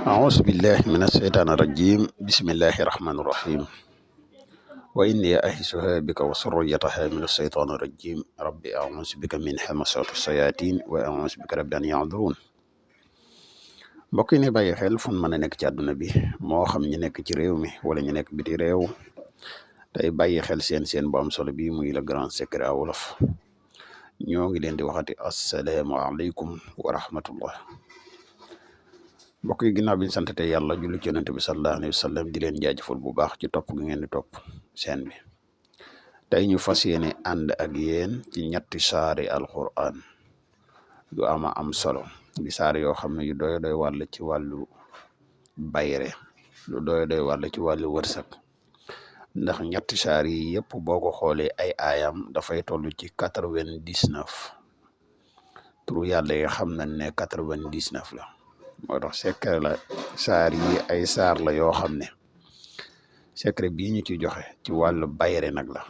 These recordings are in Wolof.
أعوذ بالله من الشيطان الرجيم بسم الله الرحمن الرحيم وإني أعيذها بك وذريتها من الشيطان الرجيم ربي أعوذ بك من همزات الشياطين وأعوذ بك رب أن يحضرون mbokk yi ne bàyyi xel fu mën a nekk ci àdduna bi moo xam ñu nekk ci réew mi wala ñu nekk biti réew tey bàyyi xel seen bu am solo bi muy le grand secret à wolof ñoo ngi leen di waxati asalaamaaleykum wa rahmatullah mbokk yi ginnaaw bi ñu santate yàlla julli ci yonent bi sallallahu alayhi wa sallam di leen jaajëfal bu baax ci topp gi ngeen di topp seen bi tey ñu fas yéene ànd ak yéen ci ñetti saari alquran yu am solo di saar yoo xam ne yu doy wàll ci wàllu bayre lu doy wàll ci wàllu wërsëg ndax ñetti saar yi yëpp boo ko xoolee ay aayam dafay toll ci 99 turu yàlla yi xam nañ ne 99 la moo tax secret la saar yi ay saar la yoo xam ne secret bii ñu ci joxe ci wàllu bayre nag la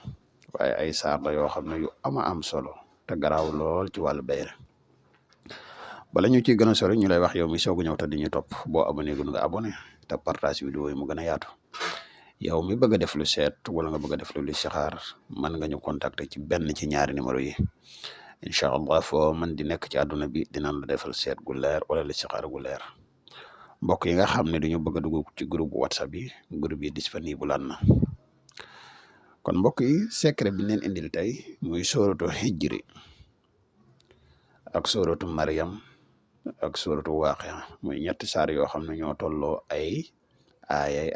waaye ay saar la yoo xam ne yu am solo te garaaw lool ci wàllu bayre bala ñu ciy gën a sori ñu lay wax yow mi soogu ñëw te di ñu topp boo abonné gun nga abonné te partage vidéo yi mu gën a yaatu yow mi bëgg a def lu seet wala nga bëgg a def lu listixaar mën nga ñu contacter ci benn ci ñaari numéro yi incha allah foo mën di nekk ci àdduna bi dinañ la defal seet gu leer wala listixaar gu leer mbokk yi nga xam ne dañu bëgg a dugg ci groupe whatsapp yi groupe yi disponible na kon mbokk yi secret bi leen indil tey muy sóoratu hijri ak sóoratu Maryam ak sóoratu Waaqia muy ñetti saar yoo xam ne ñoo tolloo ay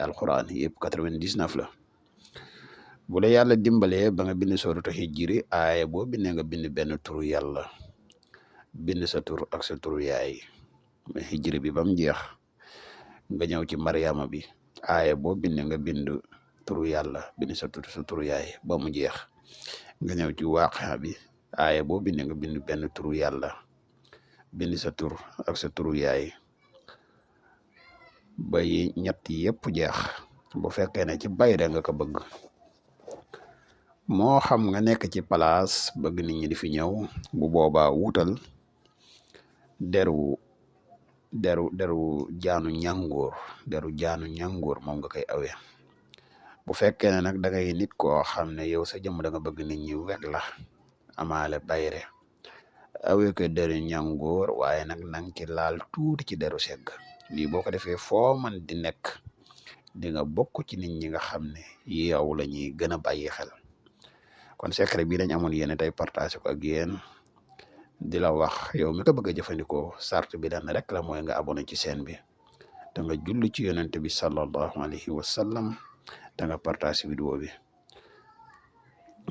alquran yëpp 99 la bu la yàlla dimbalee ba nga bind sóoratu hijri aaya boo bindee nga bind benn turu yàlla bind sa tur ak sa turu yaay hijri bi ba mu jeex nga ñëw ci Maryama bi aaya boo bindee nga bind turu yàlla bind sa turu yaay ba mu jeex nga ñëw ci Waaqia bi aaya boo bindee nga bind benn turu yàlla bind sa tur ak sa turu yaay ba yi ñett yëpp jeex bu fekkee ne ci bayre nga ko bëgg moo xam nga nekk ci place bëgg nit ñi di fi ñëw bu boobaa wutal deru jaanu ñàngoor moom nga koy awee bu fekkee ne nag da ngay nit koo xam ne yow sa jëmm da nga bëgg nit ñi weg la amaale bayre awee ko deru ñàngoor waaye nag nang ci laal tuuti ci deru segg lii boo ko defee foo man di nekk di nga bokk ci nit ñi nga xam ne yow la ñuy gën a bàyyi xel kon secret bii dañ amoon yéene tey partage ko ak yéen di la wax yow mi ko bëgg a jëfandikoo sart bi daan rek la mooy nga abonné ci chaîne bi da nga julli ci yonent bi sallallahu alayhi wa sallam da nga partage vidéo bi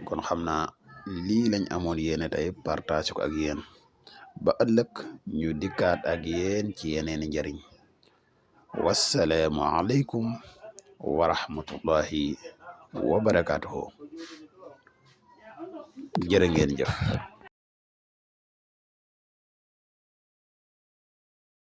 kon xam naa lii lañ amoon yéene tey partage ko ak yéen ba ëllëg ñu dikkaat ak yéen ci yeneeni njariñ wassalaamu aleykum wa rahmatullahi wa barakatuhu jërë ngeen jëf